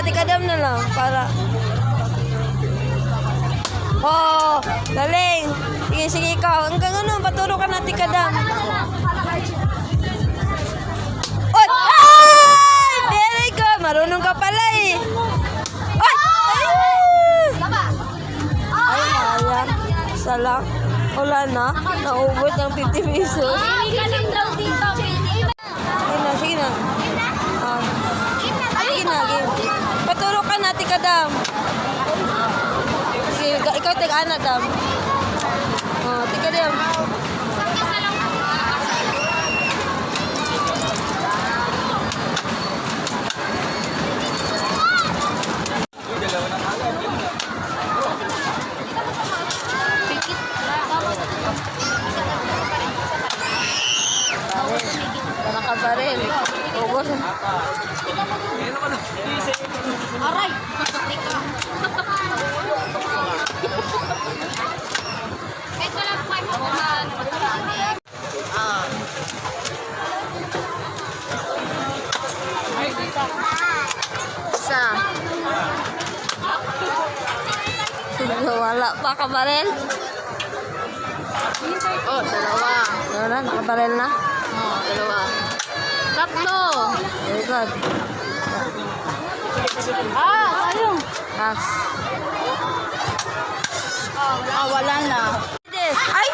Ate Kadam na lang para. Oh, galing. Sige, sige, ikaw. Hanggang ano, paturo ka na, Ate Kadam. Oh, ay! Very good. Marunong ka pala eh. Ay! Ay! Ay, sayang. Isa lang. Wala na. Naubos ng 50 pesos. Galing daw dito. Sige na, sige na. Ah, sige na, game. Paturo ka na, Ate Kadam. Sige, ikaw tag-ana, Dam. Oh, Ate Kadam. Baril. Nakabaril. Ubos. Aray! Kahit wala po kayo mga Isa. Wala pa kabaril. Oh, dalawa. Wala, nakabaril na. Oh, dalawa. Tatlo. Very good. Ah, sayang. Last. Ah, wala na. Ay!